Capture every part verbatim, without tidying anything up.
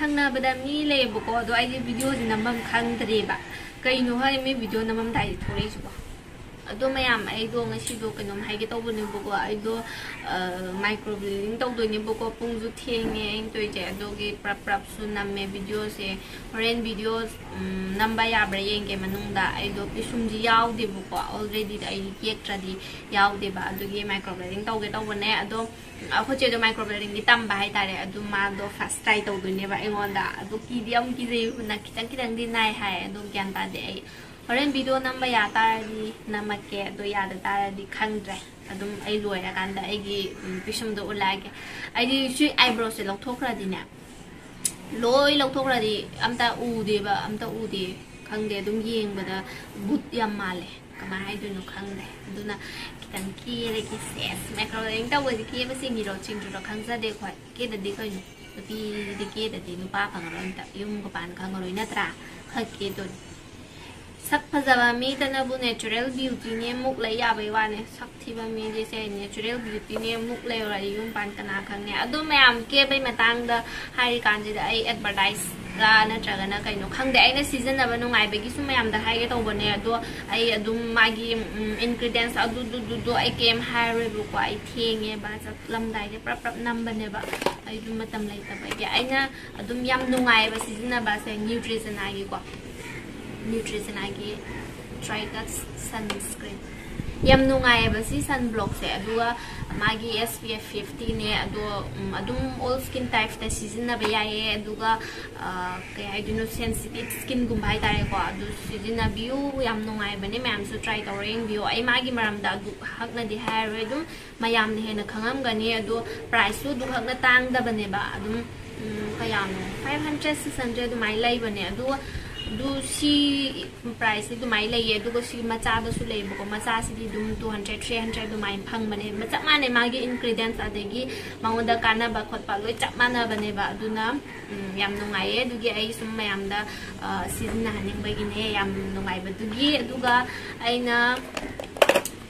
ꯊꯪꯅꯕꯗ ꯃꯤ ꯂꯩꯌꯦꯕꯀꯣ, ꯑꯗꯣ ꯑꯩꯒꯤ ꯚꯤꯗꯤꯑꯣꯁꯦ ꯅꯝꯐꯝ ꯈꯪꯗ꯭ꯔꯦꯕ꯫ ꯀꯩꯅꯣ ꯍꯥꯏ ꯃꯤ ꯚꯤꯗꯤꯑꯣ ꯅꯝꯃꯝꯗꯥꯏꯗ ꯊꯣꯛꯂꯛꯏꯁꯤꯕꯣ? ꯑꯗꯣ ꯃꯌꯥꯝ, ꯑꯩꯗꯣ ꯉꯁꯤꯗꯣ ꯀꯩꯅꯣꯝ ꯍꯥꯏꯒꯦ ꯇꯧꯕꯅꯦꯕꯀꯣ꯫ ꯑꯩꯗꯣ ꯃꯥꯏꯀ꯭ꯔꯣ ꯕ꯭ꯂꯦꯗꯤꯡ ꯇꯧꯗꯣꯏꯅꯦꯕꯀꯣ꯫ ꯄꯨꯡꯁꯨ ꯊꯦꯡꯉꯦ ꯑꯩꯅ ꯇꯧꯔꯤꯁꯦ꯫ ꯑꯗꯨꯒꯤ ꯄ꯭ꯔꯞ ꯄ꯭ꯔꯞꯁꯨ ꯅꯝꯃꯦ ꯚꯤꯗꯤꯑꯣꯁꯦ꯫ ꯍꯣꯔꯦꯟ ꯚꯤꯗꯤꯑꯣ ꯅꯝꯕ ꯌꯥꯕ꯭ꯔꯥ ꯌꯦꯡꯒꯦ ꯃꯅꯨꯡꯗ꯫ ꯑꯩꯗꯣ ꯄꯤꯁꯨꯝꯁꯤ ꯌꯥꯎꯗꯦꯕꯀꯣ, ꯑꯣꯜꯔꯦꯗꯤ ꯑꯩ ꯌꯦꯛꯇ꯭ꯔꯗꯤ ꯌꯥꯎꯗꯦꯕ꯫ ꯑꯗꯨꯒꯤ ꯃꯥꯏꯀ꯭ꯔꯣ ꯕ꯭ꯂꯦꯗꯤꯡ ꯇꯧꯒꯦ ꯇꯧꯕꯅꯦ꯫ ꯑꯗꯣ ꯑꯩꯈꯣꯏ ꯆꯦꯗꯣ ꯃꯥꯏꯀ꯭ꯔꯣ ꯕ꯭ꯂꯦꯗꯤꯡꯒꯤ ꯇꯝꯕ ꯍꯥꯏꯇꯥꯔꯦ꯫ ꯑꯗꯨ ꯃꯥꯗꯣ ꯐꯥꯔꯁ ꯇ꯭ꯔꯥꯏ ꯇꯧꯗꯣꯏꯅꯦꯕ ꯑꯩꯉꯣꯟꯗ꯫ ꯑꯗꯣ ꯀꯤꯗꯤ ꯌꯥꯝ ꯀꯤꯖꯩ, ꯈꯤꯇꯪ ꯈꯤꯇꯪꯗꯤ ꯅꯥꯏ ꯍꯥꯏ꯫ ꯑꯗꯣ ꯒ꯭ꯌꯥꯟ ꯇꯥꯗꯦ꯫ ꯑꯩ ꯍꯣꯔꯦꯟ ꯚꯤꯗꯤꯑꯣ ꯅꯝꯕ ꯌꯥ ꯇꯥꯔꯗꯤ ꯅꯝꯃꯛꯀꯦ, ꯑꯗꯣ ꯌꯥꯗ ꯇꯥꯔꯗꯤ ꯈꯪꯗ꯭ꯔꯦ꯫ ꯑꯗꯨꯝ ꯑꯩ ꯂꯣꯏꯔꯀꯥꯟꯗ ꯑꯩꯒꯤ ꯎꯝ, ꯄꯤꯁꯨꯝꯗꯣ ꯎꯠꯂꯛꯑꯒꯦ꯫ ꯑꯩꯗꯤ ꯁꯤ ꯑꯥꯏꯕ꯭ꯔꯣꯁꯦ ꯂꯧꯊꯣꯛꯈ꯭ꯔꯗꯤꯅꯦ, ꯂꯣꯏ ꯂꯧꯊꯣꯛꯈ꯭ꯔꯗꯤ ꯑꯝꯇ ꯎꯗꯦꯕ, ꯑꯝꯇ ꯎꯗꯦ꯫ ꯈꯪꯗꯦ, ꯑꯗꯨꯝ ꯌꯦꯡꯕꯗ ꯕꯨꯠ ꯌꯥꯝ ꯃꯥꯜꯂꯦ꯫ ꯀꯃꯥꯏꯅ ꯍꯥꯏꯗꯣꯏꯅꯣ ꯈꯪꯗꯦ꯫ ꯑꯗꯨꯅ ꯈꯤꯇꯪ ꯀꯦꯔꯒꯦ꯫ ꯁꯦꯁ, ꯃꯥꯏꯀ꯭ꯔꯣ ꯕ꯭ꯂꯦꯗꯤꯡ ꯇꯧꯕꯁꯦ ꯀꯦꯕ ꯆꯤꯡꯉꯤꯔꯣ ꯆꯤꯡꯗ꯭ꯔꯤꯔꯣ ꯈꯪꯖꯗꯦ꯫ ꯑꯩꯈꯣꯏ ꯀꯦꯗꯗꯤ ꯀꯩꯅꯣ, ꯅꯨꯄꯤꯗꯤ ꯀꯦꯗꯗꯤ ꯅꯨꯄꯥ ꯐꯪꯉꯔꯣꯏ, ꯑꯝꯇ ꯌꯨꯝꯒ ꯄꯥꯟ ꯈꯪꯉꯔꯣꯏ ꯅꯠꯇ꯭ꯔꯥ? ꯈꯔ ꯀꯦꯗꯣꯏꯅꯤ꯫ ꯁꯛ ꯐꯖꯕ ꯃꯤꯇꯅꯕꯨ natural beautyꯅꯦ ꯃꯨꯛ ꯂꯩ ꯌꯥꯕꯩ ꯋꯥꯅꯦ꯫ ꯁꯛ ꯊꯤꯕ ꯃꯤꯗꯤꯁꯦ natural beautyꯅꯦ ꯃꯨꯛ ꯂꯩꯔꯨꯔꯗꯤ ꯌꯨꯝ ꯄꯥꯟ ꯀꯅꯥ ꯈꯪꯅꯤ꯫ ꯑꯗꯣ ꯃꯌꯥꯝ ꯀꯦꯕꯩ ꯃꯇꯥꯡꯗ ꯍꯥꯏꯔꯤꯀꯥꯟꯁꯤꯗ ꯑꯩ ꯑꯦꯗꯚꯔꯇꯥꯏꯁ ꯅꯠꯇ꯭ꯔꯒꯅ ꯀꯩꯅꯣ ꯈꯪꯗꯦ, ꯑꯩꯅ ꯁꯤꯖꯤꯟꯅꯕ ꯅꯨꯡꯉꯥꯏꯕꯒꯤꯁꯨ ꯃꯌꯥꯝꯗ ꯍꯥꯏꯒꯦ ꯇꯧꯕꯅꯦ꯫ ꯑꯗꯣ ꯑꯩ ꯑꯗꯨꯝ ꯃꯥꯒꯤ ingredients ꯑꯗꯨꯗꯨꯗꯨꯗꯣ ꯑꯩ ꯀꯩꯝ ꯍꯥꯏꯔꯔꯣꯏꯕꯀꯣ꯫ ꯑꯩ ꯊꯦꯡꯉꯦꯕ, ꯆꯠꯂꯝꯗꯥꯏꯗ ꯄ꯭ꯔꯞ ꯄ꯭ꯔꯞ ꯅꯝꯕꯅꯦꯕ꯫ ꯑꯩꯁꯨ ꯃꯇꯝ ꯂꯩꯇꯕꯒꯤ꯫ ꯑꯩꯅ ꯑꯗꯨꯝ ꯌꯥꯝ ꯅꯨꯡꯉꯥꯏꯕ ꯁꯤꯖꯤꯟꯅꯕꯁꯦ Neutrogenaꯒꯤꯀꯣ, Neutrogenaꯒꯤ Tricot sunscreen꯫ ꯌꯥꯝ ꯅꯨꯡꯉꯥꯏꯌꯦꯕ ꯁꯤ ꯁꯟ ꯕ꯭ꯂꯣꯛꯁꯦ꯫ ꯑꯗꯨꯒ ꯃꯥꯒꯤ SPF fiftyꯅꯦ꯫ ꯑꯗꯣ ꯎꯝ, ꯑꯗꯨꯝ all skin typeꯇ ꯁꯤꯖꯤꯟꯅꯕ ꯌꯥꯏꯌꯦ꯫ ꯑꯗꯨꯒ ꯑ, ꯀꯩ ꯍꯥꯏꯗꯣꯏꯅꯣ, sensitive skinꯒꯨꯝꯕ ꯍꯥꯏꯇꯥꯔꯦꯀꯣ, ꯑꯗꯨ ꯁꯤꯖꯤꯟꯅꯕꯤꯌꯨ꯫ ꯌꯥꯝ ꯅꯨꯡꯉꯥꯏꯕꯅꯦ, ꯃꯌꯥꯝꯁꯨ try ꯇꯧꯔ ꯌꯦꯡꯕꯤꯌꯣ꯫ ꯑꯩ ꯃꯥꯒꯤ ꯃꯔꯝꯗ ꯑꯗꯨ ꯍꯛꯅꯗꯤ ꯍꯥꯏꯔꯔꯣꯏ, ꯑꯗꯨꯝ ꯃꯌꯥꯝꯅ ꯍꯦꯟꯅ ꯈꯪꯉꯝꯒꯅꯤ꯫ ꯑꯗꯣ priceꯁꯨ ꯑꯗꯨ ꯈꯛꯅ ꯇꯥꯡꯗꯕꯅꯦꯕ꯫ ꯑꯗꯨꯝ ꯎꯝ, ꯀꯌꯥꯅꯣ, five hundred, six hundred ꯑꯗꯨꯃꯥꯏꯅ ꯂꯩꯕꯅꯦ꯫ ꯑꯗꯨꯒ ꯑꯗꯨ ꯁꯤ priceꯁꯤ ꯑꯗꯨꯃꯥꯏꯅ ꯂꯩꯌꯦ꯫ ꯑꯗꯨꯒ ꯁꯤ ꯃꯆꯥꯗꯁꯨ ꯂꯩꯌꯦꯕꯀꯣ, ꯃꯆꯥꯁꯤꯗꯤ ꯑꯗꯨꯝ two hundred, three hundred ꯑꯗꯨꯃꯥꯏꯅ ꯐꯪꯕꯅꯦ꯫ ꯆꯞ ꯃꯥꯟꯅꯩ, ꯃꯥꯒꯤ ingredients ꯑꯗꯒꯤ ꯃꯉꯣꯟꯗ ꯀꯥꯟꯅꯕ ꯈꯣꯠꯄ ꯂꯣꯏ ꯆꯞ ꯃꯥꯟꯅꯕꯅꯦꯕ꯫ ꯑꯗꯨꯅ ꯎꯝ, ꯌꯥꯝ ꯅꯨꯡꯉꯥꯏꯌꯦ꯫ ꯑꯗꯨꯒꯤ ꯑꯩ ꯁꯨꯝ ꯃꯌꯥꯝꯗ ꯑ, ꯁꯤꯖꯤꯟꯅꯍꯟꯅꯤꯡꯕꯒꯤꯅꯦ, ꯌꯥꯝ ꯅꯨꯡꯉꯥꯏꯕꯗꯨꯒꯤ꯫ ꯑꯗꯨꯒ ꯑꯩꯅ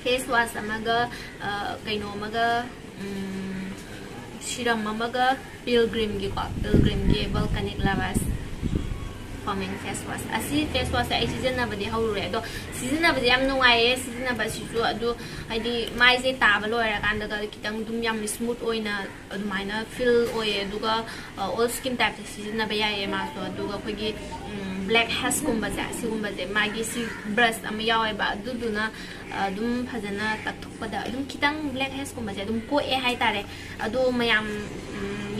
face wash ꯑꯃꯒ ꯑ, ꯀꯩꯅꯣ ꯑꯃꯒ ꯎꯝ, ꯁꯤꯔꯝ ꯑꯃꯒ ꯄꯤꯜꯒ꯭ꯔꯤꯝꯒꯤꯀꯣ, ꯄꯤꯜꯒ꯭ꯔꯤꯝꯒꯤ Volcanic Lavas Foaming Face Wash꯫ ꯑꯁꯤ ꯐꯦꯁ ꯋꯥꯁꯁꯦ ꯑꯩ ꯁꯤꯖꯤꯟꯅꯕꯗꯤ ꯍꯧꯔꯨꯔꯦ, ꯑꯗꯣ ꯁꯤꯖꯤꯟꯅꯕꯗꯤ ꯌꯥꯝ ꯅꯨꯡꯉꯥꯏꯌꯦ꯫ ꯁꯤꯖꯤꯟꯅꯕꯁꯤꯁꯨ ꯑꯗꯨ ꯍꯥꯏꯗꯤ ꯃꯥꯏꯁꯦ ꯇꯥꯕ ꯂꯣꯏꯔꯀꯥꯟꯗꯒ ꯈꯤꯇꯪ ꯑꯗꯨꯝ ꯌꯥꯝ ꯁ꯭ꯃꯨꯠ ꯑꯣꯏꯅ ꯑꯗꯨꯃꯥꯏꯅ ꯐꯤꯜ ꯑꯣꯏꯌꯦ꯫ ꯑꯗꯨꯒ ꯑꯣꯜ ꯁ꯭ꯀꯤꯟ ꯇꯥꯏꯞꯇ ꯁꯤꯖꯤꯟꯅꯕ ꯌꯥꯏꯌꯦ ꯃꯥꯁꯨ꯫ ꯑꯗꯨꯒ ꯑꯩꯈꯣꯏꯒꯤ ꯕ꯭ꯂꯦꯛ ꯍꯦꯁꯀꯨꯝꯕꯁꯦ, ꯁꯤꯒꯨꯝꯕꯁꯦ ꯃꯥꯒꯤ ꯁꯤ ꯕ꯭ꯔꯁ ꯑꯃ ꯌꯥꯎꯋꯦꯕ, ꯑꯗꯨꯗꯨꯅ ꯑꯗꯨꯝ ꯐꯖꯅ ꯇꯛꯊꯣꯛꯄꯗ ꯑꯗꯨꯝ ꯈꯤꯇꯪ ꯕ꯭ꯂꯦꯛ ꯍꯦꯁꯀꯨꯝꯕꯁꯦ ꯑꯗꯨꯝ ꯀꯣꯛꯑꯦ ꯍꯥꯏꯇꯥꯔꯦ꯫ ꯑꯗꯣ ꯃꯌꯥꯝ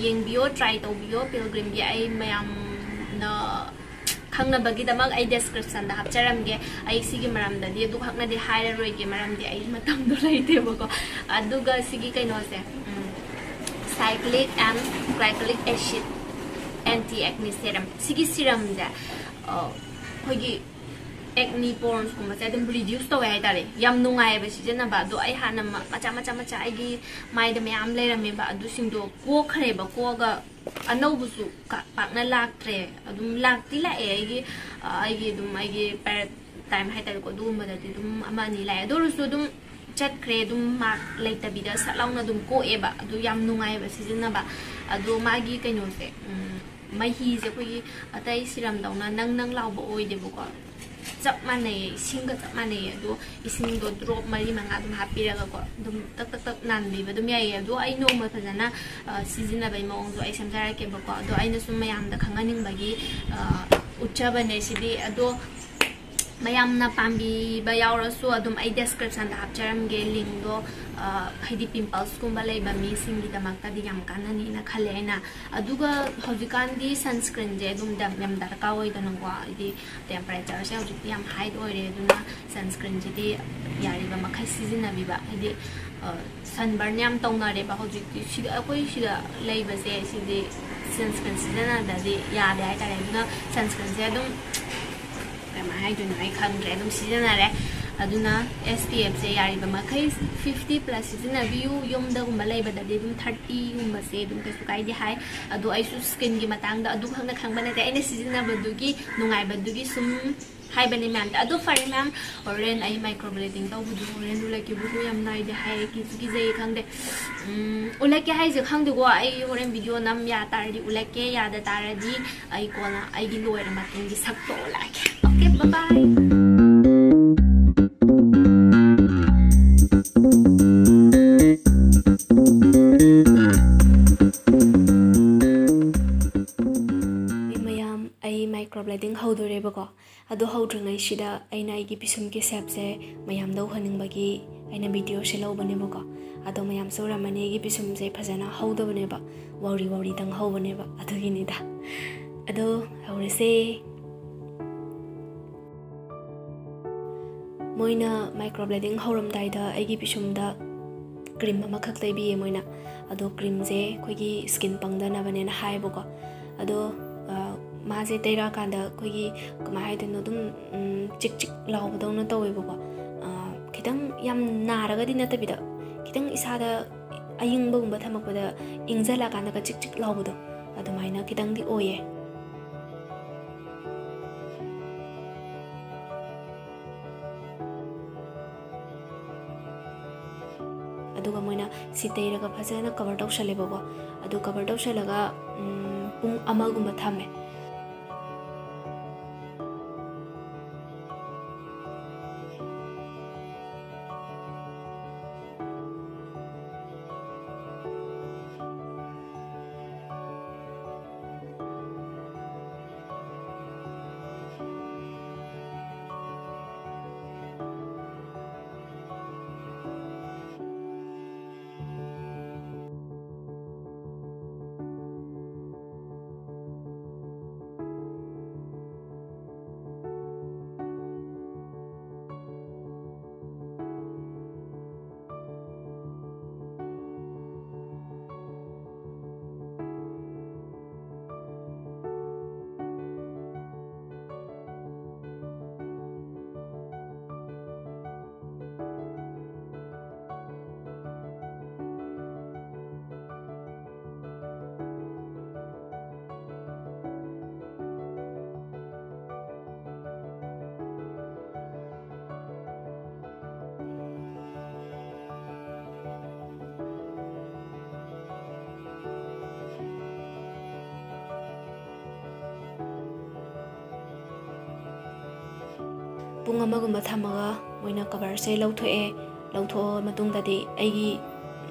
ꯌꯦꯡꯕꯤꯌꯣ, ꯇ꯭ꯔꯥꯏ ꯇꯧꯕꯤꯌꯣ ꯄꯤꯜꯒ꯭ꯔꯤꯝꯒꯤ꯫ ꯑꯩ ꯃꯌꯥꯝꯅ ꯈꯪꯅꯕꯒꯤꯗꯃꯛ ꯑꯩ ꯗꯦꯁꯀ꯭ꯔꯤꯞꯁꯟꯗ ꯍꯥꯞꯆꯔꯝꯒꯦ꯫ ꯑꯩ ꯁꯤꯒꯤ ꯃꯔꯝꯗꯗꯤ ꯑꯗꯨꯈꯛꯅꯗꯤ ꯍꯥꯏꯔꯔꯣꯏꯒꯦ, ꯃꯔꯝꯗꯤ ꯑꯩ ꯃꯇꯝꯗꯣ ꯂꯩꯇꯦꯕꯀꯣ꯫ ꯑꯗꯨꯒ ꯁꯤꯒꯤ ꯀꯩꯅꯣꯁꯦ, cyclic and glycolic acid anti acne serum, ꯁꯤꯒꯤ ꯁꯤꯔꯝꯁꯦ ꯑꯩꯈꯣꯏꯒꯤ ꯑꯦꯛꯅꯤ ꯄꯣꯔꯁꯀꯨꯝꯕꯁꯦ ꯑꯗꯨꯝ ꯔꯤꯗ꯭ꯌꯨꯁ ꯇꯧꯋꯦ ꯍꯥꯏꯇꯥꯔꯦ꯫ ꯌꯥꯝ ꯅꯨꯡꯉꯥꯏꯌꯦꯕ ꯁꯤꯖꯤꯟꯅꯕ꯫ ꯑꯗꯣ ꯑꯩ ꯍꯥꯟꯅ ꯃꯆꯥ ꯃꯆꯥ ꯃꯆꯥ ꯑꯩꯒꯤ ꯃꯥꯏꯗ ꯃꯌꯥꯝ ꯂꯩꯔꯝꯃꯦꯕ, ꯑꯗꯨꯁꯤꯡꯗꯣ ꯀꯣꯛꯈ꯭ꯔꯦꯕ꯫ ꯀꯣꯛꯑꯒ ꯑꯅꯧꯕꯁꯨ ꯄꯥꯛꯅ ꯂꯥꯛꯇ꯭ꯔꯦ꯫ ꯑꯗꯨꯝ ꯂꯥꯛꯇꯤ ꯂꯥꯛꯑꯦ ꯑꯩꯒꯤ ꯑꯩꯒꯤ ꯑꯗꯨꯝ ꯑꯩꯒꯤ ꯄꯦꯔꯦꯠ ꯇꯥꯏꯝ ꯍꯥꯏꯇꯥꯔꯦꯀꯣ, ꯑꯗꯨꯒꯨꯝꯕꯗꯗꯤ ꯑꯗꯨꯝ ꯑꯃ ꯑꯅꯤ ꯂꯥꯛꯑꯦ꯫ ꯑꯗꯨ ꯑꯣꯏꯔꯁꯨ ꯑꯗꯨꯝ ꯆꯠꯈ꯭ꯔꯦ꯫ ꯑꯗꯨꯝ ꯃꯥꯔꯛ ꯂꯩꯇꯕꯤꯗ ꯁꯠ ꯂꯥꯎꯅ ꯑꯗꯨꯝ ꯀꯣꯛꯑꯦꯕ꯫ ꯑꯗꯨ ꯌꯥꯝ ꯅꯨꯡꯉꯥꯏꯌꯦꯕ ꯁꯤꯖꯤꯟꯅꯕ꯫ ꯑꯗꯣ ꯃꯥꯒꯤ ꯀꯩꯅꯣꯁꯦ, ꯃꯍꯤꯁꯦ ꯑꯩꯈꯣꯏꯒꯤ ꯑꯇꯩ ꯁꯤꯔꯝꯗꯧꯅ ꯅꯪ ꯅꯪ ꯂꯥꯎꯕ ꯑꯣꯏꯗꯦꯕꯀꯣ꯫ ꯆꯞ ꯃꯥꯟꯅꯩꯌꯦ, ꯏꯁꯤꯡꯒ ꯆꯞ ꯃꯥꯟꯅꯩꯌꯦ꯫ ꯑꯗꯣ ꯏꯁꯤꯡꯗꯣ ꯗ꯭ꯔꯣꯞ ꯃꯔꯤ ꯃꯉꯥ ꯑꯗꯨꯝ ꯍꯥꯞꯄꯤꯔꯒꯀꯣ, ꯑꯗꯨꯝ ꯇꯛ ꯇꯛ ꯇꯛ ꯅꯥꯟꯕꯤꯕ ꯑꯗꯨꯝ ꯌꯥꯏꯌꯦ꯫ ꯑꯗꯣ ꯑꯩ ꯅꯣꯡꯃ ꯐꯖꯅ ꯁꯤꯖꯤꯟꯅꯕꯒꯤ ꯃꯑꯣꯡꯁꯨ ꯑꯩ ꯁꯦꯝꯖꯔꯛꯀꯦꯕꯀꯣ꯫ ꯑꯗꯣ ꯑꯩꯅ ꯁꯨꯝ ꯃꯌꯥꯝꯗ ꯈꯪꯍꯟꯅꯤꯡꯕꯒꯤ ꯎꯠꯆꯕꯅꯦ ꯁꯤꯗꯤ꯫ ꯑꯗꯣ ꯃꯌꯥꯝꯅ ꯄꯥꯝꯕꯤꯕ ꯌꯥꯎꯔꯁꯨ ꯑꯗꯨꯝ ꯑꯩ ꯗꯦꯁꯀ꯭ꯔꯤꯞꯁꯟꯗ ꯍꯥꯞꯆꯔꯝꯒꯦ ꯂꯤꯡꯗꯣ꯫ ꯍꯥꯏꯗꯤ ꯄꯤꯝꯄꯜꯁꯀꯨꯝꯕ ꯂꯩꯕ ꯃꯤꯁꯤꯡꯒꯤꯗꯃꯛꯇꯗꯤ ꯌꯥꯝ ꯀꯥꯟꯅꯅꯤꯅ ꯈꯜꯂꯦ ꯑꯩꯅ꯫ ꯑꯗꯨꯒ ꯍꯧꯖꯤꯛꯀꯥꯟꯗꯤ ꯁꯟꯁꯀ꯭ꯔꯤꯟꯁꯦ ꯑꯗꯨꯝ ꯌꯥꯝ ꯗꯔꯀꯥꯔ ꯑꯣꯏꯗꯅꯀꯣ꯫ ꯍꯥꯏꯗꯤ ꯇꯦꯝꯄꯔꯦꯆꯔꯁꯦ ꯍꯧꯖꯤꯛꯇꯤ ꯌꯥꯝ ꯍꯥꯏꯠ ꯑꯣꯏꯔꯦ꯫ ꯑꯗꯨꯅ ꯁꯟꯁꯀ꯭ꯔꯤꯟꯁꯤꯗꯤ ꯌꯥꯔꯤꯕ ꯃꯈꯩ ꯁꯤꯖꯤꯟꯅꯕꯤꯕ꯫ ꯍꯥꯏꯗꯤ ꯁꯟꯕꯔꯟ ꯌꯥꯝ ꯇꯧꯅꯔꯦꯕ ꯍꯧꯖꯤꯛꯇꯤ꯫ ꯁꯤꯗ ꯑꯩꯈꯣꯏ ꯁꯤꯗ ꯂꯩꯕꯁꯦ ꯁꯤꯗꯤ ꯁꯟꯁꯀ꯭ꯔꯤꯟ ꯁꯤꯖꯤꯟꯅꯗ꯭ꯔꯗꯤ ꯌꯥꯗꯦ ꯍꯥꯏꯇꯥꯔꯦ꯫ ꯑꯗꯨꯅ ꯁꯟꯁꯀ꯭ꯔꯤꯟꯁꯦ ꯑꯗꯨꯝ ꯀꯃꯥꯏꯅ ꯍꯥꯏꯗꯣꯏꯅꯣ ꯑꯩ ꯈꯪꯗ꯭ꯔꯦ, ꯑꯗꯨꯝ ꯁꯤꯖꯤꯟꯅꯔꯦ꯫ ꯑꯗꯨꯅ ꯑꯦꯁ ꯄꯤ ꯑꯦꯐꯁꯦ ꯌꯥꯔꯤꯕ ꯃꯈꯩ ꯐꯤꯐꯇꯤ ꯄ꯭ꯂꯁ ꯁꯤꯖꯤꯟꯅꯕꯤꯌꯨ꯫ ꯌꯨꯝꯗꯒꯨꯝꯕ ꯂꯩꯕꯗꯗꯤ ꯑꯗꯨꯝ ꯊꯥꯔꯇꯤꯒꯨꯝꯕꯁꯦ ꯑꯗꯨꯝ ꯀꯩꯁꯨ ꯀꯥꯏꯗꯦ ꯍꯥꯏ꯫ ꯑꯗꯣ ꯑꯩꯁꯨ ꯁ꯭ꯀꯤꯟꯒꯤ ꯃꯇꯥꯡꯗ ꯑꯗꯨꯈꯛꯅ ꯈꯪꯕ ꯅꯠꯇꯦ, ꯑꯩꯅ ꯁꯤꯖꯤꯟꯅꯕꯗꯨꯒꯤ ꯅꯨꯡꯉꯥꯏꯕꯗꯨꯒꯤ ꯁꯨꯝ ꯍꯥꯏꯕꯅꯤ ꯃꯌꯥꯝꯗ꯫ ꯑꯗꯨ ꯐꯔꯦ ꯃꯌꯥꯝ, ꯍꯣꯔꯦꯟ ꯑꯩ ꯃꯥꯏꯀ꯭ꯔꯣ ꯕ꯭ꯂꯦꯗꯤꯡ ꯇꯧꯕꯗꯨ ꯍꯣꯔꯦꯟ ꯎꯠꯂꯛꯀꯦꯕꯀꯣ꯫ ꯌꯥꯝ ꯅꯥꯏꯗꯦ ꯍꯥꯏ, ꯀꯤꯁꯨ ꯀꯤꯖꯩ, ꯈꯪꯗꯦ꯫ ꯎꯝ, ꯎꯠꯂꯛꯀꯦ ꯍꯥꯏꯁꯦ ꯈꯪꯗꯦꯀꯣ, ꯑꯩ ꯍꯣꯔꯦꯟ ꯚꯤꯗꯤꯑꯣ ꯅꯝ ꯌꯥ ꯇꯥꯔꯗꯤ ꯎꯠꯂꯛꯀꯦ, ꯌꯥꯗ ꯇꯥꯔꯗꯤ ꯑꯩ ꯀꯣꯟꯅ ꯑꯩꯒꯤ ꯂꯣꯏꯔ ꯃꯇꯨꯡꯒꯤ ꯁꯛꯇꯣ ꯎꯠꯂꯛꯀꯦ꯫ Okay, bye bye꯫ ꯃꯌꯥꯝ, ꯑꯩ ꯃꯥꯏꯀ꯭ꯔꯣ ꯕ꯭ꯂꯦꯗꯤꯡ ꯍꯧꯗꯣꯔꯦꯕꯀꯣ꯫ ꯑꯗꯣ ꯍꯧꯗ꯭ꯔꯤꯉꯩꯁꯤꯗ ꯑꯩꯅ ꯑꯩꯒꯤ ꯄꯤꯁꯨꯝꯒꯤ ꯁꯦꯞꯁꯦ ꯃꯌꯥꯝꯗ ꯎꯍꯟꯅꯤꯡꯕꯒꯤ ꯑꯩꯅ ꯚꯤꯗꯤꯑꯣꯁꯦ ꯂꯧꯕꯅꯦꯕꯀꯣ꯫ ꯑꯗꯣ ꯃꯌꯥꯝꯁꯨ ꯎꯔꯝꯃꯅꯤ, ꯑꯩꯒꯤ ꯄꯤꯁꯨꯝꯁꯦ ꯐꯖꯅ ꯍꯧꯗꯕꯅꯦꯕ, ꯋꯥꯎꯔꯤ ꯋꯥꯎꯔꯤꯗꯪ ꯍꯧꯕꯅꯦꯕ, ꯑꯗꯨꯒꯤꯅꯤꯗ꯫ ꯑꯗꯣ ꯍꯧꯔꯁꯦ꯫ ꯃꯣꯏꯅ ꯃꯥꯏꯀ꯭ꯔꯣ ꯕ꯭ꯂꯦꯗꯤꯡ ꯍꯧꯔꯝꯗꯥꯏꯗ ꯑꯩꯒꯤ ꯄꯤꯁꯨꯝꯗ ꯀ꯭ꯔꯤꯝ ꯑꯃꯈꯛ ꯇꯩꯕꯤꯌꯦ ꯃꯣꯏꯅ꯫ ꯑꯗꯣ ꯀ꯭ꯔꯤꯝꯁꯦ ꯑꯩꯈꯣꯏꯒꯤ ꯁ꯭ꯀꯤꯟ ꯄꯪꯗꯅꯕꯅꯦꯅ ꯍꯥꯏꯌꯦꯕꯀꯣ꯫ ꯑꯗꯣ, ꯑ, ꯃꯥꯁꯦ ꯇꯩꯔꯛꯑꯀꯥꯟꯗ ꯑꯩꯈꯣꯏꯒꯤ, ꯀꯃꯥꯏ ꯍꯥꯏꯗꯣꯏꯅꯣ, ꯑꯗꯨꯝ, ꯎꯝ, ꯆꯤꯛ ꯆꯤꯛ ꯂꯥꯎꯕꯗꯧꯅ ꯇꯧꯋꯦꯕꯀꯣ꯫ ꯑ, ꯈꯤꯇꯪ ꯌꯥꯝ ꯅꯥꯔꯒꯗꯤ ꯅꯠꯇꯕꯤꯗ, ꯈꯤꯇꯪ ꯏꯁꯥꯗ ꯑꯏꯪꯕꯒꯨꯝꯕ ꯊꯝꯃꯛꯄꯗ ꯏꯪꯖꯜꯂꯛꯑꯀꯥꯟꯗꯒ ꯆꯤꯛ ꯆꯤꯛ ꯂꯥꯎꯕꯗꯣ, ꯑꯗꯨꯃꯥꯏꯅ ꯈꯤꯇꯪꯗꯤ ꯑꯣꯏꯌꯦ꯫ ꯑꯗꯨꯒ ꯃꯣꯏꯅ ꯁꯤ ꯇꯩꯔꯒ ꯐꯖꯅ ꯀꯕꯔ ꯇꯧꯁꯜꯂꯦꯕꯀꯣ꯫ ꯑꯗꯨ ꯀꯕꯔ ꯇꯧꯁꯜꯂꯒ, ꯎꯝ, ꯄꯨꯡ ꯑꯃꯒꯨꯝꯕ ꯊꯝꯃꯦ꯫ ꯄꯨꯡ ꯑꯃꯒꯨꯝꯕ ꯊꯝꯃꯒ ꯃꯣꯏꯅ ꯀꯕꯔꯁꯦ ꯂꯧꯊꯣꯛꯑꯦ꯫ ꯂꯧꯊꯣꯛꯑ ꯃꯇꯨꯡꯗꯗꯤ ꯑꯩꯒꯤ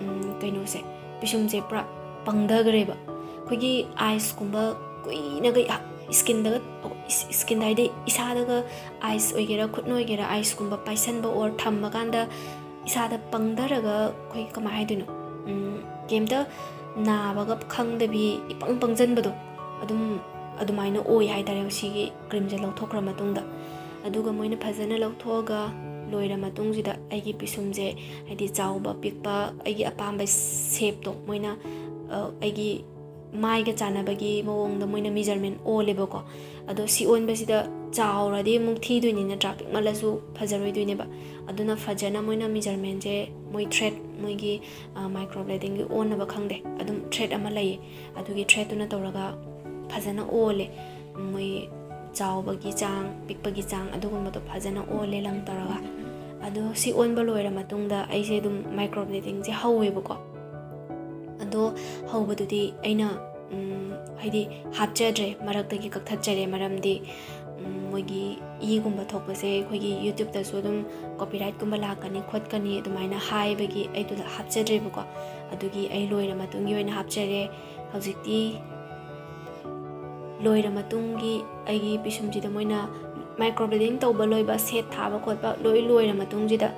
ꯎꯝ, ꯀꯩꯅꯣꯁꯦ, ꯄꯤꯁꯨꯝꯁꯦ ꯄꯨꯔꯥ ꯄꯪꯊꯈ꯭ꯔꯦꯕ꯫ ꯑꯩꯈꯣꯏꯒꯤ ꯑꯥꯏꯁꯀꯨꯝꯕ ꯀꯨꯏꯅꯒ ꯏꯁꯀꯤꯟꯗꯒ, ꯏꯁꯀꯤꯟꯗ ꯍꯥꯏꯗꯤ ꯏꯁꯥꯗꯒ ꯑꯥꯏꯁ ꯑꯣꯏꯒꯦꯔꯥ ꯈꯨꯠꯅ ꯑꯣꯏꯒꯦꯔꯥ ꯑꯥꯏꯁꯀꯨꯝꯕ ꯄꯥꯏꯁꯟꯕ ꯑꯣꯔ ꯊꯝꯕ ꯀꯥꯟꯗ ꯏꯁꯥꯗ ꯄꯪꯊꯔꯒ ꯑꯩꯈꯣꯏ ꯀꯃꯥꯏ ꯍꯥꯏꯗꯣꯏꯅꯣ, ꯎꯝ, ꯀꯩꯝꯇ ꯅꯥꯕꯒ ꯈꯪꯗꯕꯤ ꯏꯄꯪ ꯄꯪꯁꯤꯟꯕꯗꯣ ꯑꯗꯨꯝ ꯑꯗꯨꯃꯥꯏꯅ ꯑꯣꯏ ꯍꯥꯏꯇꯥꯔꯦ ꯁꯤꯒꯤ ꯀ꯭ꯔꯤꯝꯁꯦ ꯂꯧꯊꯣꯛꯈ꯭ꯔ ꯃꯇꯨꯡꯗ꯫ ꯑꯗꯨꯒ ꯃꯣꯏꯅ ꯐꯖꯅ ꯂꯧꯊꯣꯛꯑꯒ ꯂꯣꯏꯔ ꯃꯇꯨꯡꯁꯤꯗ ꯑꯩꯒꯤ ꯄꯤꯁꯨꯝꯁꯦ ꯍꯥꯏꯗꯤ ꯆꯥꯎꯕ ꯄꯤꯛꯄ ꯑꯩꯒꯤ ꯑꯄꯥꯝꯕ ꯁꯦꯞꯇꯣ ꯃꯣꯏꯅ ꯑ, ꯑꯩꯒꯤ ꯃꯥꯏꯒ ꯆꯥꯟꯅꯕꯒꯤ ꯃꯑꯣꯡꯗ ꯃꯣꯏꯅ ꯃꯤꯖꯔꯃꯦꯟ ꯑꯣꯜꯂꯦꯕꯀꯣ꯫ ꯑꯗꯣ ꯁꯤ ꯑꯣꯟꯕꯁꯤꯗ ꯆꯥꯎꯔꯗꯤ ꯑꯃꯨꯛ ꯊꯤꯗꯣꯏꯅꯤ ꯅꯠꯇ꯭ꯔꯥ, ꯄꯤꯛꯃꯜꯂꯁꯨ ꯐꯖꯔꯣꯏꯗꯣꯏꯅꯦꯕ꯫ ꯑꯗꯨꯅ ꯐꯖꯅ ꯃꯣꯏꯅ ꯃꯤꯖꯔꯃꯦꯟꯁꯦ ꯃꯣꯏ ꯊ꯭ꯔꯦꯠ, ꯃꯣꯏꯒꯤ ꯃꯥꯏꯀ꯭ꯔꯣꯕ꯭ꯂꯦꯗꯤꯡꯒꯤ ꯑꯣꯟꯅꯕ ꯈꯪꯗꯦ, ꯑꯗꯨꯝ ꯊ꯭ꯔꯦꯠ ꯑꯃ ꯂꯩꯌꯦ꯫ ꯑꯗꯨꯒꯤ ꯊ꯭ꯔꯦꯠꯇꯨꯅ ꯇꯧꯔꯒ ꯐꯖꯅ ꯑꯣꯜꯂꯦ꯫ ꯃꯣꯏ ꯆꯥꯎꯕꯒꯤ ꯆꯥꯡ, ꯄꯤꯛꯄꯒꯤ ꯆꯥꯡ ꯑꯗꯨꯒꯨꯝꯕꯗꯣ ꯐꯖꯅ ꯑꯣꯜꯂꯦ ꯂꯪ ꯇꯧꯔꯒ꯫ ꯑꯗꯣ ꯁꯤ ꯑꯣꯟꯕ ꯂꯣꯏꯔ ꯃꯇꯨꯡꯗ ꯑꯩꯁꯦ ꯑꯗꯨꯝ ꯃꯥꯏꯀ꯭ꯔꯣꯕ꯭ꯂꯦꯗꯤꯡꯁꯦ ꯍꯧꯋꯦꯕꯀꯣ꯫ ꯑꯗꯣ ꯍꯧꯕꯗꯨꯗꯤ ꯑꯩꯅ, ꯎꯝ, ꯍꯥꯏꯗꯤ ꯍꯥꯞꯆꯗ꯭ꯔꯦ, ꯃꯔꯛꯇꯒꯤ ꯀꯛꯊꯠꯆꯔꯦ꯫ ꯃꯔꯝꯗꯤ, ꯎꯝ, ꯃꯣꯏꯒꯤ ꯏꯒꯨꯝꯕ ꯊꯣꯛꯄꯁꯦ ꯑꯩꯈꯣꯏꯒꯤ YouTubeꯇꯁꯨ ꯑꯗꯨꯝ copyrightꯀꯨꯝꯕ ꯂꯥꯛꯀꯅꯤ ꯈꯣꯠꯀꯅꯤ ꯑꯗꯨꯃꯥꯏꯅ ꯍꯥꯏꯕꯒꯤ ꯑꯩꯗꯨꯗ ꯍꯥꯞꯆꯗ꯭ꯔꯦꯕꯀꯣ꯫ ꯑꯗꯨꯒꯤ ꯑꯩ ꯂꯣꯏꯔ ꯃꯇꯨꯡꯒꯤ ꯑꯣꯏꯅ ꯍꯥꯞꯆꯔꯦ꯫ ꯍꯧꯖꯤꯛꯇꯤ ꯂꯣꯏꯔ ꯃꯇꯨꯡꯒꯤ ꯑꯩꯒꯤ ꯄꯤꯁꯨꯝꯁꯤꯗ ꯃꯣꯏꯅ ꯃꯥꯏꯀ꯭ꯔꯣꯕ꯭ꯂꯦꯗꯤꯡ ꯇꯧꯕ ꯂꯣꯏꯕ, ꯁꯦꯠ ꯊꯥꯕ ꯈꯣꯠꯄ ꯂꯣꯏ ꯂꯣꯏꯔ ꯃꯇꯨꯡꯁꯤꯗ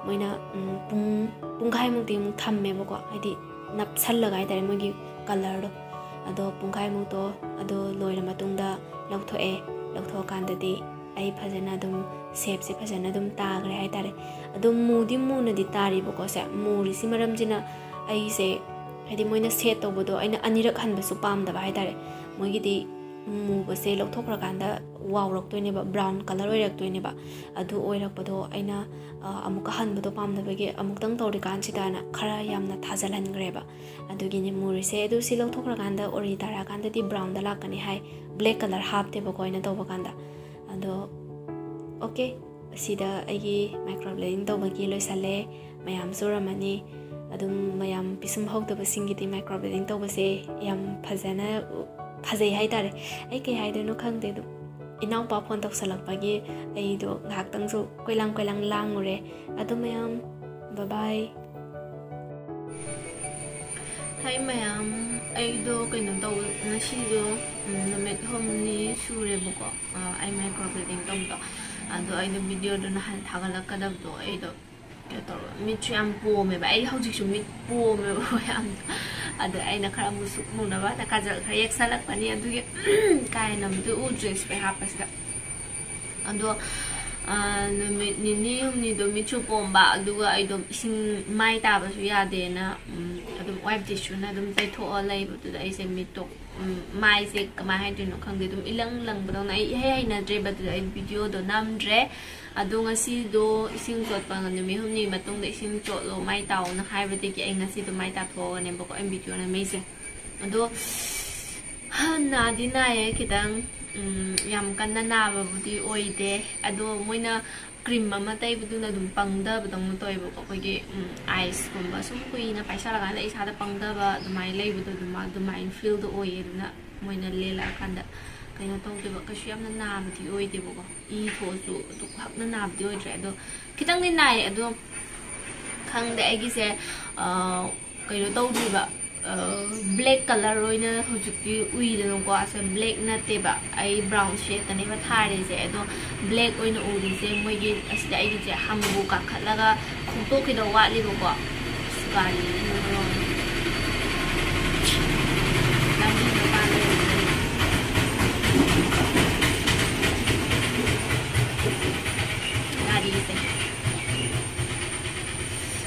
ꯃꯣꯏꯅ, ꯎꯝ, ꯄꯨꯡ, ꯄꯨꯡꯈꯥꯏꯃꯨꯛꯇꯤ ꯑꯃꯨꯛ ꯊꯝꯃꯦꯕꯀꯣ, ꯍꯥꯏꯗꯤ ꯅꯞꯁꯜꯂꯒ ꯍꯥꯏꯇꯥꯔꯦ ꯃꯣꯏꯒꯤ ꯀꯂꯔꯗꯣ꯫ ꯑꯗꯣ ꯄꯨꯡꯈꯥꯏꯃꯨꯛꯇꯣ ꯑꯗꯣ ꯂꯣꯏꯔ ꯃꯇꯨꯡꯗ ꯂꯧꯊꯣꯛꯑꯦ꯫ ꯂꯧꯊꯣꯛꯑꯀꯥꯟꯗꯗꯤ ꯑꯩ ꯐꯖꯅ ꯑꯗꯨꯝ ꯁꯦꯞꯁꯦ ꯐꯖꯅ ꯑꯗꯨꯝ ꯇꯥꯈ꯭ꯔꯦ ꯍꯥꯏꯇꯥꯔꯦ꯫ ꯑꯗꯨꯝ ꯃꯨꯗꯤ ꯃꯨꯅꯗꯤ ꯇꯥꯔꯤꯕꯀꯣ꯫ ꯁꯦ ꯃꯨꯔꯤꯁꯤ ꯃꯔꯝꯁꯤꯅ ꯑꯩꯁꯦ, ꯍꯥꯏꯗꯤ ꯃꯣꯏꯅ ꯁꯦꯠ ꯇꯧꯕꯗꯣ ꯑꯩꯅ ꯑꯅꯤꯔꯛ ꯍꯟꯕꯁꯨ ꯄꯥꯝꯗꯕ ꯍꯥꯏꯇꯥꯔꯦ꯫ ꯃꯣꯏꯒꯤꯗꯤ ꯃꯨꯕꯁꯦ ꯂꯧꯊꯣꯛꯈ꯭ꯔꯀꯥꯟꯗ ꯋꯥꯎꯔꯛꯇꯣꯏꯅꯦꯕ, ꯕ꯭ꯔꯥꯎꯟ ꯀꯂꯔ ꯑꯣꯏꯔꯛꯇꯣꯏꯅꯦꯕ꯫ ꯑꯗꯨ ꯑꯣꯏꯔꯛꯄꯗꯣ ꯑꯩꯅ, ꯑ, ꯑꯃꯨꯛꯀ ꯍꯟꯕꯗꯣ ꯄꯥꯝꯗꯕꯒꯤ ꯑꯃꯨꯛꯇꯪ ꯇꯧꯔꯤꯀꯥꯟꯁꯤꯗꯅ ꯈꯔ ꯌꯥꯝꯅ ꯊꯥꯖꯜꯍꯟꯈ꯭ꯔꯦꯕ꯫ ꯑꯗꯨꯒꯤꯅꯤ ꯃꯨꯔꯤꯁꯦ꯫ ꯑꯗꯨ ꯁꯤ ꯂꯧꯊꯣꯛꯈ꯭ꯔꯀꯥꯟꯗ ꯑꯣꯔꯤ ꯇꯥꯔꯛꯑꯀꯥꯟꯗꯗꯤ ꯕ꯭ꯔꯥꯎꯟꯗ ꯂꯥꯛꯀꯅꯤ ꯍꯥꯏ, ꯕ꯭ꯂꯦꯛ ꯀꯂꯔ ꯍꯥꯞꯇꯦꯕꯀꯣ ꯑꯩꯅ ꯇꯧꯕ ꯀꯥꯟꯗ꯫ ꯑꯗꯣ ꯑꯣꯀꯦ, ꯑꯁꯤꯗ ꯑꯩꯒꯤ ꯃꯥꯏꯀ꯭ꯔꯣꯕ꯭ꯂꯦꯗꯤꯡ ꯇꯧꯕꯒꯤ ꯂꯣꯏꯁꯜꯂꯦ꯫ ꯃꯌꯥꯝꯁꯨ ꯎꯔꯝꯃꯅꯤ꯫ ꯑꯗꯨꯝ ꯃꯌꯥꯝ ꯄꯤꯁꯨꯝ ꯍꯧꯗꯕꯁꯤꯡꯒꯤꯗꯤ ꯃꯥꯏꯀ꯭ꯔꯣꯕ꯭ꯂꯦꯗꯤꯡ ꯇꯧꯕꯁꯦ ꯌꯥꯝ ꯐꯖꯅ, ꯐꯖꯩ ꯍꯥꯏꯇꯥꯔꯦ꯫ ꯑꯩ ꯀꯩ ꯍꯥꯏꯗꯣꯏꯅꯣ ꯈꯪꯗꯦ꯫ ꯑꯗꯨꯝ ꯏꯅꯥꯎꯄꯥ ꯐꯣꯟ ꯇꯧꯁꯜꯂꯛꯄꯒꯤ ꯑꯩꯗꯣ ꯉꯥꯏꯍꯥꯛꯇꯪꯁꯨ ꯀꯣꯏꯂꯥꯡ ꯀꯣꯏꯂꯥꯡ ꯂꯥꯡꯉꯨꯔꯦ꯫ ꯑꯗꯨ ꯃꯌꯥꯝ, bye bye꯫ ꯍꯥꯏ ꯃꯌꯥꯝ, ꯑꯩꯗꯣ ꯀꯩꯅꯣ ꯇꯧ, ꯉꯁꯤꯗꯣ, ꯎꯝ, ꯅꯨꯃꯤꯠ ꯍꯨꯝꯅꯤ ꯁꯨꯔꯦꯕꯀꯣ, ꯑ, ꯑꯩ micro-blading ꯇꯧꯕꯗꯣ꯫ ꯑꯗꯣ ꯑꯩꯗꯣ video-ꯗꯣ ꯅꯍꯥꯟ ꯊꯥꯒꯠꯂꯛꯀꯗꯕꯗꯣ ꯑꯩꯗꯣ ꯀꯩꯅꯣ ꯇꯧꯔꯕ, ꯃꯤꯠꯁꯨ ꯌꯥꯝ ꯄꯣꯝꯃꯦꯕ꯫ ꯑꯩ ꯍꯧꯖꯤꯛꯁꯨ ꯃꯤꯠ ꯄꯣꯝꯃꯦꯕ ꯌꯥꯝ꯫ ꯑꯗꯣ ꯑꯩꯅ ꯈꯔ ꯃꯨꯁꯨꯛ ꯃꯨꯅꯕꯅ ꯀꯥꯖꯜ ꯈꯔ ꯌꯦꯛꯁꯜꯂꯛꯄꯅꯤ꯫ ꯑꯗꯨꯒꯤ ꯀꯥ ꯍꯦꯟꯅꯕꯨꯗꯤ ꯎꯗ꯭ꯔꯦ spray ꯍꯥꯞꯄꯁꯤꯗ꯫ ꯑꯗꯣ, ꯑ, ꯅꯨꯃꯤꯠ ꯅꯤꯅꯤ ꯍꯨꯝꯅꯤꯗꯣ ꯃꯤꯠꯁꯨ ꯄꯣꯝꯕ, ꯑꯗꯨꯒ ꯑꯩꯗꯣ ꯏꯁꯤꯡ ꯃꯥꯏ ꯇꯥꯕꯁꯨ ꯌꯥꯗꯦꯅ, ꯎꯝ, ꯑꯗꯨꯝ wipe tissue-ꯅ ꯑꯗꯨꯝ ꯇꯩꯊꯣꯛꯑ ꯂꯩꯕꯗꯨꯗ ꯑꯩꯁꯦ ꯃꯤꯠꯇꯣ, ꯎꯝ, ꯃꯥꯏꯁꯦ ꯀꯃꯥꯏ ꯍꯥꯏꯗꯣꯏꯅꯣ ꯈꯪꯗꯦ, ꯑꯗꯨꯝ ꯏꯂꯪ ꯂꯪꯕꯗꯧꯅ꯫ ꯑꯩ ꯏꯍꯩ ꯍꯩꯅꯗ꯭ꯔꯦꯕ, ꯑꯗꯨꯗ ꯑꯩ video-ꯗꯣ ꯅꯝꯗ꯭ꯔꯦ꯫ ꯑꯗꯣ ꯉꯁꯤꯗꯣ ꯏꯁꯤꯡ ꯆꯣꯠꯄ ꯅꯨꯃꯤꯠ ꯍꯨꯝꯅꯤ ꯃꯇꯨꯡꯗ ꯏꯁꯤꯡ ꯆꯣꯠꯂꯣ, ꯃꯥꯏ ꯇꯥꯎꯑꯣꯅ ꯍꯥꯏꯕꯗꯒꯤ ꯑꯩ ꯉꯁꯤꯗꯣ ꯃꯥꯏ ꯇꯥꯊꯣꯛꯑꯒꯅꯦꯕꯀꯣ ꯑꯩꯅ video ꯅꯝꯃꯛꯏꯁꯦ꯫ ꯑꯗꯣ ꯍꯥ, ꯅꯥꯗꯤ ꯅꯥꯏꯌꯦ ꯈꯤꯇꯪ, ꯎꯝ, ꯌꯥꯝ ꯀꯟꯅ ꯅꯥꯕꯕꯨꯗꯤ ꯑꯣꯏꯗꯦ꯫ ꯑꯗꯣ ꯃꯣꯏꯅ cream ꯑꯃ ꯇꯩꯕꯗꯨꯅ ꯑꯗꯨꯝ ꯄꯪꯊꯕꯗꯧꯅ ꯇꯧꯋꯦꯕꯀꯣ, ꯑꯩꯈꯣꯏꯒꯤ, ꯎꯝ, ice-ꯀꯨꯝꯕ ꯁꯨꯝ ꯀꯨꯏꯅ ꯄꯥꯏꯁꯜꯂꯀꯥꯟꯗ ꯏꯁꯥꯗ ꯄꯪꯊꯕ ꯑꯗꯨꯃꯥꯏꯅ ꯂꯩꯕꯗꯣ ꯑꯗꯨꯃ-, ꯑꯗꯨꯃꯥꯏꯅ feel-ꯗꯣ ꯑꯣꯏꯌꯦ꯫ ꯑꯗꯨꯅ ꯃꯣꯏꯅ ꯂꯦꯜꯂꯛꯑꯀꯥꯟꯗ ꯀꯩꯅꯣ ꯇꯧꯗꯦꯕ, ꯀꯩꯁꯨ ꯌꯥꯝꯅ ꯅꯥꯕꯗꯤ ꯑꯣꯏꯗꯦꯕꯀꯣ꯫ ꯏ ꯊꯣꯛꯑꯁꯨ ꯑꯗꯨꯛ ꯍꯛꯅ ꯅꯥꯕꯗꯤ ꯑꯣꯏꯗ꯭ꯔꯦ, ꯑꯗꯣ ꯈꯤꯇꯪꯗꯤ ꯅꯥꯏ꯫ ꯑꯗꯣ ꯈꯪꯗꯦ, ꯑꯩꯒꯤꯁꯦ, ꯑ, ꯀꯩꯅꯣ ꯇꯧꯗ꯭ꯔꯤꯕ, ꯑ, black colour ꯑꯣꯏꯅ ꯍꯧꯖꯤꯛꯇꯤ ꯎꯏꯗꯅꯀꯣ꯫ ꯑꯁꯦ black ꯅꯠꯇꯦꯕ, ꯑꯩ brown shade-ꯇꯅꯦꯕ ꯊꯥꯔꯤꯁꯦ꯫ ꯑꯗꯣ black ꯑꯣꯏꯅ ꯎꯔꯤꯁꯦ ꯃꯣꯏꯒꯤ ꯑꯁꯤꯗ ꯑꯩꯒꯤꯁꯦ ꯍꯝꯕꯨ ꯀꯥꯈꯠꯂꯒ ꯈꯣꯡꯇꯣꯛꯈꯤꯗꯧ ꯋꯥꯠꯂꯤꯕꯀꯣ꯫ ꯑꯁ, ꯒꯥꯔꯤꯁꯤꯅ ꯃꯔꯣꯟ ꯑꯃ꯫ ꯂꯝꯕꯤ ꯃꯄꯥꯟ ꯂꯩꯕꯅꯤꯅ꯫ ꯒꯥꯔꯤꯁꯦ꯫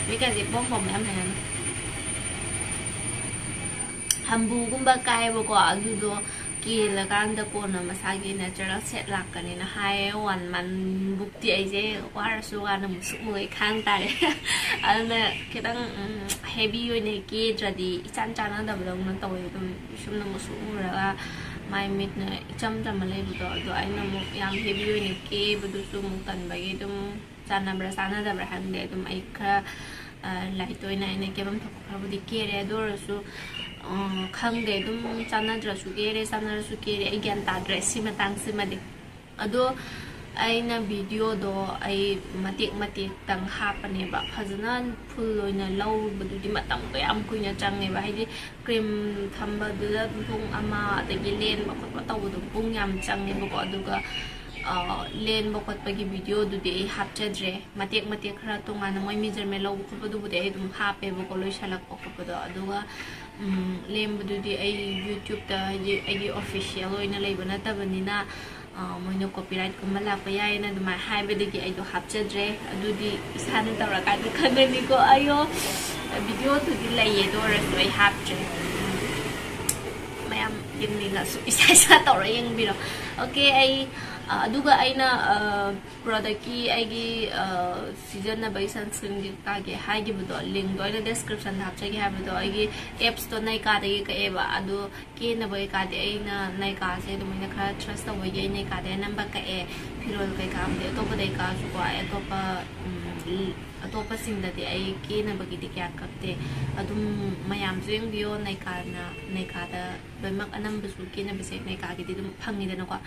ꯃꯤꯀꯥꯁꯦ ꯕꯣꯝ ꯕꯣꯝ ꯃꯌꯥꯝ ꯍꯥꯏꯔꯝꯃꯦ꯫ ꯍꯝꯕꯨꯒꯨꯝꯕ ꯀꯥꯏꯕꯀꯣ, ꯑꯗꯨꯗꯣ ꯀꯦꯜꯂꯀꯥꯟꯗ ꯀꯣꯟꯅ ꯃꯁꯥꯒꯤ natural shade ꯂꯥꯛꯀꯅꯤꯅ ꯍꯥꯏꯌꯦ꯫ One month ꯕꯨꯛꯇꯤ ꯑꯩꯁꯦ ꯋꯥꯔꯁꯨ ꯋꯥꯅ ꯃꯨꯁꯨꯛ ꯃꯨꯒꯩ ꯈꯥꯡ ꯇꯥꯔꯦ꯫ ꯑꯗꯨꯅ ꯈꯤꯇꯪ, ꯎꯝ, heavy ꯑꯣꯏꯅ ꯀꯦꯗ꯭ꯔꯗꯤ ꯏꯆꯥꯟ ꯆꯥꯟꯅꯗꯕꯗꯧꯅ ꯇꯧꯋꯦ꯫ ꯑꯗꯨꯝ ꯁꯨꯝꯅ ꯃꯨꯁꯨꯛ ꯃꯨꯔꯒ ꯃꯥꯏ ꯃꯤꯠꯅ ꯏꯆꯝ ꯆꯝꯃ ꯂꯩꯕꯗꯣ, ꯑꯗꯣ ꯑꯩꯅ ꯑꯃꯨꯛ ꯌꯥꯝ heavy ꯑꯣꯏꯅ ꯀꯦꯕꯗꯨꯁꯨ ꯑꯃꯨꯛ ꯇꯟꯕꯒꯤ ꯑꯗꯨꯝ ꯆꯥꯟꯅꯕ꯭ꯔꯥ ꯆꯥꯟꯅꯗꯕ꯭ꯔꯥ ꯈꯪꯗꯦ꯫ ꯑꯗꯨꯝ ꯑꯩ ꯈꯔ, ꯑ, light ꯑꯣꯏꯅ ꯑꯩꯅ ꯀꯦꯐꯝ ꯊꯣꯛꯄ ꯈꯔꯕꯨꯗꯤ ꯀꯦꯔꯦ꯫ ꯑꯗꯨ ꯑꯣꯏꯔꯁꯨ, ꯑ, ꯈꯪꯗꯦ, ꯑꯗꯨꯝ ꯆꯥꯟꯅꯗ꯭ꯔꯁꯨ ꯀꯦꯔꯦ, ꯆꯥꯟꯅꯔꯁꯨ ꯀꯦꯔꯦ꯫ ꯑꯩ ꯒ꯭ꯌꯥꯟ ꯇꯥꯗ꯭ꯔꯦ ꯁꯤ ꯃꯇꯥꯡꯁꯤꯃꯗꯤ꯫ ꯑꯗꯣ ꯑꯩꯅ ꯚꯤꯗꯤꯑꯣꯗꯣ ꯑꯩ ꯃꯇꯦꯛ ꯃꯇꯦꯛꯇꯪ ꯍꯥꯞꯄꯅꯦꯕ꯫ ꯐꯖꯅ ꯐꯨꯜ ꯑꯣꯏꯅ ꯂꯧꯔꯨꯕꯗꯨꯗꯤ ꯃꯇꯝꯗꯣ ꯌꯥꯝ ꯀꯨꯏꯅ ꯆꯪꯉꯦꯕ꯫ ꯍꯥꯏꯗꯤ ꯀ꯭ꯔꯤꯝ ꯊꯝꯕꯗꯨꯗ ꯄꯨꯡ ꯑꯃ, ꯑꯗꯒꯤ ꯂꯦꯟꯕ ꯈꯣꯠꯄ ꯇꯧꯕꯗꯣ ꯄꯨꯡ ꯌꯥꯝ ꯆꯪꯉꯦꯕꯀꯣ꯫ ꯑꯗꯨꯒ ꯑ, ꯂꯦꯟꯕ ꯈꯣꯠꯄꯒꯤ ꯚꯤꯗꯤꯑꯣꯗꯨꯗꯤ ꯑꯩ ꯍꯥꯞꯆꯗ꯭ꯔꯦ꯫ ꯃꯇꯦꯛ ꯃꯇꯦꯛ ꯈꯔ ꯇꯣꯉꯥꯟꯅ ꯃꯣꯏ ꯃꯤꯖꯔꯃꯦꯟ ꯂꯧꯕ ꯈꯣꯠꯄꯗꯨꯕꯨꯗꯤ ꯑꯩ ꯑꯗꯨꯝ ꯍꯥꯞꯄꯦꯕꯀꯣ, ꯂꯣꯏꯁꯜꯂꯛꯄ ꯈꯣꯠꯄꯗꯣ꯫ ꯑꯗꯨꯒ ꯎꯝ, ꯂꯦꯟꯕꯗꯨꯗꯤ ꯑꯩ YouTube-ꯇ, ꯍꯥꯏꯗꯤ ꯑꯩꯒꯤ ꯑꯣꯐꯤꯁꯤꯌꯦꯜ ꯑꯣꯏꯅ ꯂꯩꯕ ꯅꯠꯇꯕꯅꯤꯅ, ꯑ, ꯃꯣꯏꯅ ꯀꯣꯄꯤꯔꯥꯏꯠꯀꯨꯝꯕ ꯂꯥꯛꯄ ꯌꯥꯏꯌꯦꯅ ꯑꯗꯨꯃꯥꯏꯅ ꯍꯥꯏꯕꯗꯒꯤ ꯑꯩꯗꯣ ꯍꯥꯞꯆꯗ꯭ꯔꯦ꯫ ꯑꯗꯨꯗꯤ ꯏꯁꯥꯅ ꯇꯧꯔꯀꯥꯟꯗ ꯈꯪꯒꯅꯤꯀꯣ꯫ ꯑꯌꯣ, ꯚꯤꯗꯤꯑꯣꯗꯨꯗꯤ ꯂꯩꯌꯦ, ꯑꯗꯨ ꯑꯣꯏꯔꯁꯨ ꯑꯩ ꯍꯥꯞꯇ꯭ꯔꯦ꯫ ꯎꯝ, ꯃꯌꯥꯝ ꯌꯦꯡꯅꯤꯡꯉꯁꯨ ꯏꯁꯥ ꯏꯁꯥ ꯇꯧꯔ ꯌꯦꯡꯕꯤꯔꯣ꯫ ꯑꯣꯀꯦ, ꯑꯩ, ꯑ, ꯑꯗꯨꯒ ꯑꯩꯅ, ꯑ, ꯄ꯭ꯔꯣꯗꯛꯀꯤ ꯑꯩꯒꯤ, ꯑ, ꯁꯤꯖꯤꯟꯅꯕꯒꯤ ꯁꯟꯁ꯭ꯀ꯭ꯔꯤꯟꯒꯤ ꯀꯥꯒꯤ ꯍꯥꯏꯈꯤꯕꯗꯣ, ꯂꯤꯡꯗꯣ ꯑꯩꯅ ꯗꯦꯁꯀ꯭ꯔꯤꯞꯁꯟꯗ ꯍꯥꯞꯆꯒꯦ ꯍꯥꯏꯕꯗꯣ, ꯑꯩꯒꯤ ꯑꯦꯞꯁꯇꯣ ꯅꯥꯏꯀꯥꯗꯒꯤ ꯀꯛꯑꯦꯕ꯫ ꯑꯗꯣ ꯀꯦꯅꯕ ꯀꯩꯀꯥꯗꯤ ꯑꯩꯅ ꯅꯥꯏꯀꯥꯁꯦ ꯑꯗꯨꯃꯥꯏꯅ ꯈꯔ ꯇ꯭ꯔꯁ ꯇꯧꯕꯒꯤ ꯑꯩ ꯅꯥꯏꯀꯥꯗꯩ ꯑꯅꯝꯕ ꯀꯛꯑꯦ꯫ ꯐꯤꯔꯣꯜ ꯀꯩꯀꯥꯕꯨꯗꯤ ꯑꯇꯣꯞꯄꯗꯩ ꯀꯛꯑꯁꯨꯀꯣ, ꯑꯩ ꯑꯇꯣꯞꯄ, ꯎꯝ, ꯑꯇꯣꯞꯄꯁꯤꯡꯗꯗꯤ ꯑꯩ ꯀꯦꯅꯕꯒꯤꯗꯤ ꯀꯌꯥ ꯀꯛꯇꯦ꯫ ꯑꯗꯨꯝ ꯃꯌꯥꯝꯁꯨ ꯌꯦꯡꯕꯤꯌꯣ, ꯅꯥꯏꯀꯥꯅ, ꯅꯥꯏꯀꯥꯗ ꯂꯣꯏꯅꯃꯛ ꯑꯅꯝꯕꯁꯨ ꯀꯦꯅꯕꯁꯦ ꯅꯥꯏꯀꯥꯒꯤꯗꯤ ꯑꯗꯨꯝ ꯐꯪꯉꯤꯗꯅꯀꯣ꯫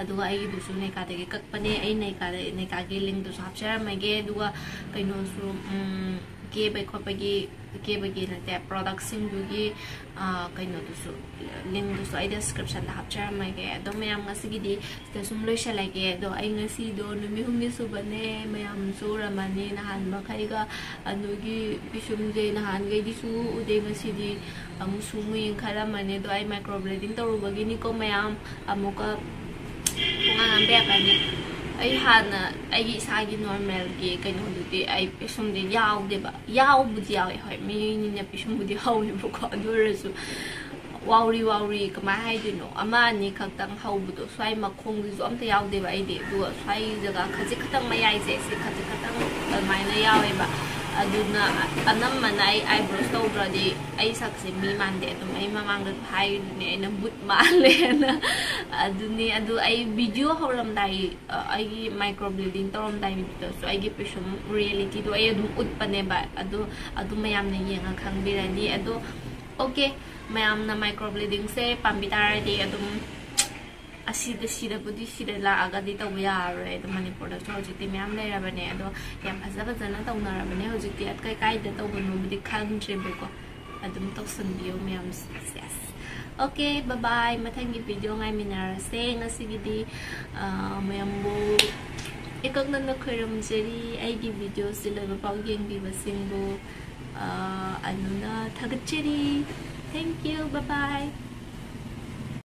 ꯑꯗꯨꯒ ꯑꯩꯒꯤꯗꯨꯁꯨ ꯅꯥꯏꯀꯥꯗꯒꯤ ꯀꯛꯄꯅꯦ꯫ ꯑꯩ ꯅꯥꯏꯀꯥꯗ, ꯅꯥꯏꯀꯥꯒꯤ ꯂꯤꯡꯗꯨꯁꯨ ꯍꯥꯞꯆꯔꯝꯃꯒꯦ꯫ ꯑꯗꯨꯒ ꯀꯩꯅꯣꯁꯨ, ꯎꯝ, ꯀꯦꯕꯩ ꯈꯣꯠꯄꯒꯤ, ꯀꯦꯕꯒꯤ ꯅꯠꯇꯦ, ꯄ꯭ꯔꯣꯗꯛꯁꯤꯡꯗꯨꯒꯤ, ꯑ, ꯀꯩꯅꯣꯗꯨꯁꯨ, ꯂꯤꯡꯗꯨꯁꯨ ꯑꯩ ꯗꯦꯁꯀ꯭ꯔꯤꯞꯁꯟꯗ ꯍꯥꯞꯆꯔꯝꯃꯒꯦ꯫ ꯑꯗꯣ ꯃꯌꯥꯝ, ꯉꯁꯤꯒꯤꯗꯤ ꯁꯤꯗ ꯁꯨꯝ ꯂꯣꯏꯁꯤꯜꯂꯒꯦ꯫ ꯑꯗꯣ ꯑꯩ ꯉꯁꯤꯗꯣ ꯅꯨꯃꯤꯠ ꯍꯨꯝꯅꯤ ꯁꯨꯕꯅꯦ, ꯃꯌꯥꯝꯁꯨ ꯎꯔꯝꯃꯅꯤ ꯅꯍꯥꯟ ꯃꯈꯩꯒ꯫ ꯑꯗꯨꯒꯤ ꯄꯤꯁꯨꯝꯁꯦ ꯅꯍꯥꯟꯈꯩꯗꯤ ꯁꯨ ꯎꯗꯦ, ꯉꯁꯤꯗꯤ ꯑꯃꯨꯛ ꯁꯨ ꯌꯦꯡꯈꯠꯂꯝꯃꯅꯤ꯫ ꯑꯗꯣ ꯑꯩ ꯃꯥꯏꯀ꯭ꯔꯣ ꯕ꯭ꯂꯦꯗꯤꯡ ꯇꯧꯔꯨꯕꯒꯤꯅꯤꯀꯣ ꯃꯌꯥꯝ꯫ ꯑꯃꯨꯛꯀ ꯄꯨꯡꯉꯥꯡ ꯉꯥꯡꯕ ꯌꯥꯀꯅꯤ꯫ ꯑꯩ ꯍꯥꯟꯅ ꯑꯩꯒꯤ ꯏꯁꯥꯒꯤ ꯅꯣꯔꯃꯦꯜꯒꯤ ꯀꯩꯅꯣꯗꯨꯗꯤ ꯑꯩ ꯄꯤꯁꯨꯝꯗꯤ ꯌꯥꯎꯗꯦꯕ꯫ ꯌꯥꯎꯕꯨꯗꯤ ꯌꯥꯎꯋꯦ, ꯍꯣꯏ, ꯃꯤꯅꯤꯅ ꯄꯤꯁꯨꯝꯕꯨꯗꯤ ꯍꯧꯋꯦꯕꯀꯣ꯫ ꯑꯗꯨ ꯑꯣꯏꯔꯁꯨ ꯋꯥꯎꯔꯤ ꯋꯥꯎꯔꯤ, ꯀꯃꯥꯏ ꯍꯥꯏꯗꯣꯏꯅꯣ, ꯑꯃ ꯑꯅꯤ ꯈꯛꯇꯪ ꯍꯧꯕꯗꯣ, ꯁ꯭ꯋꯥꯏ ꯃꯈꯣꯡꯗꯨꯁꯨ ꯑꯝꯇ ꯌꯥꯎꯗꯦꯕ ꯑꯩꯗꯤ꯫ ꯑꯗꯨꯒ ꯁ꯭ꯋꯥꯏ ꯖꯒꯥ ꯈꯖꯤꯛ ꯈꯛꯇꯪ ꯃꯌꯥꯏꯁꯦ, ꯁꯤ ꯈꯖꯤꯛ ꯈꯛꯇꯪ ꯑꯗꯨꯃꯥꯏꯅ ꯌꯥꯎꯋꯦꯕ꯫ ꯑꯗꯨꯅ ꯑꯅꯝꯕꯅ ꯑꯩ ꯑꯥꯏꯕ꯭ꯔꯣꯁ ꯇꯧꯗ꯭ꯔꯗꯤ ꯑꯩ ꯁꯛꯁꯦ ꯃꯤ ꯃꯥꯟꯗꯦ꯫ ꯑꯗꯨꯝ ꯑꯩ ꯃꯃꯥꯡꯗꯁꯨ ꯍꯥꯏꯔꯤꯗꯨꯅꯦ, ꯑꯩꯅ ꯕꯨꯠ ꯃꯥꯜꯂꯦꯅ꯫ ꯑꯗꯨꯅꯤ꯫ ꯑꯗꯨ ꯑꯩ ꯚꯤꯗꯤꯑꯣ ꯍꯧꯔꯝꯗꯥꯏ, ꯑ, ꯑꯩꯒꯤ ꯃꯥꯏꯀ꯭ꯔꯣ ꯕ꯭ꯂꯦꯗꯤꯡ ꯇꯧꯔꯝꯗꯥꯏꯗꯨꯗꯁꯨ ꯑꯩꯒꯤ ꯄꯤꯁꯨꯝ ꯔꯤꯌꯦꯂꯤꯇꯤꯗꯣ ꯑꯩ ꯑꯗꯨꯝ ꯎꯠꯄꯅꯦꯕ꯫ ꯑꯗꯨ, ꯑꯗꯨ ꯃꯌꯥꯝꯅ ꯌꯦꯡꯉ ꯈꯪꯕꯤꯔꯅꯤ꯫ ꯑꯗꯣ ꯑꯣꯀꯦ, ꯃꯌꯥꯝꯅ ꯃꯥꯏꯀ꯭ꯔꯣ ꯕ꯭ꯂꯦꯗꯤꯡꯁꯦ ꯄꯥꯝꯕꯤ ꯇꯥꯔꯗꯤ ꯑꯗꯨꯝ ꯑꯁꯤꯗ ꯁꯤꯗꯕꯨꯗꯤ ꯁꯤꯗ ꯂꯥꯛꯑꯒꯗꯤ ꯇꯧꯕ ꯌꯥꯔꯔꯣꯏ꯫ ꯑꯗꯣ ꯃꯅꯤꯄꯨꯔꯗꯁꯨ ꯍꯧꯖꯤꯛꯇꯤ ꯃꯌꯥꯝ ꯂꯩꯔꯕꯅꯦ꯫ ꯑꯗꯣ ꯌꯥꯝ ꯐꯖ ꯐꯖꯅ ꯇꯧꯅꯔꯕꯅꯦ꯫ ꯍꯧꯖꯤꯛꯇꯤ ꯑꯠ-, ꯀꯥꯏ ꯀꯥꯏꯗ ꯇꯧꯕꯅꯣꯕꯨꯗꯤ ꯈꯪꯗ꯭ꯔꯦꯕꯀꯣ꯫ ꯑꯗꯨꯝ ꯇꯧꯁꯟꯕꯤꯌꯣ ꯃꯌꯥꯝꯁꯦ꯫ Yes. Okay, bye bye. ꯃꯊꯪꯒꯤ video ꯉꯥꯏꯃꯤꯟꯅꯔꯁꯦ꯫ ꯉꯁꯤꯒꯤꯗꯤ, ꯑ, ꯃꯌꯥꯝꯕꯨ ꯏꯀꯛꯅꯅ ꯈꯣꯏꯔꯝꯖꯔꯤ꯫ ꯑꯩꯒꯤ videoꯁꯤ ꯂꯣꯏꯕ ꯐꯥꯎ ꯌꯦꯡꯕꯤꯕꯁꯤꯡꯕꯨ, ꯑ, ꯑꯅꯨꯅ ꯊꯥꯒꯠꯆꯔꯤ꯫ Thank you. Bye bye.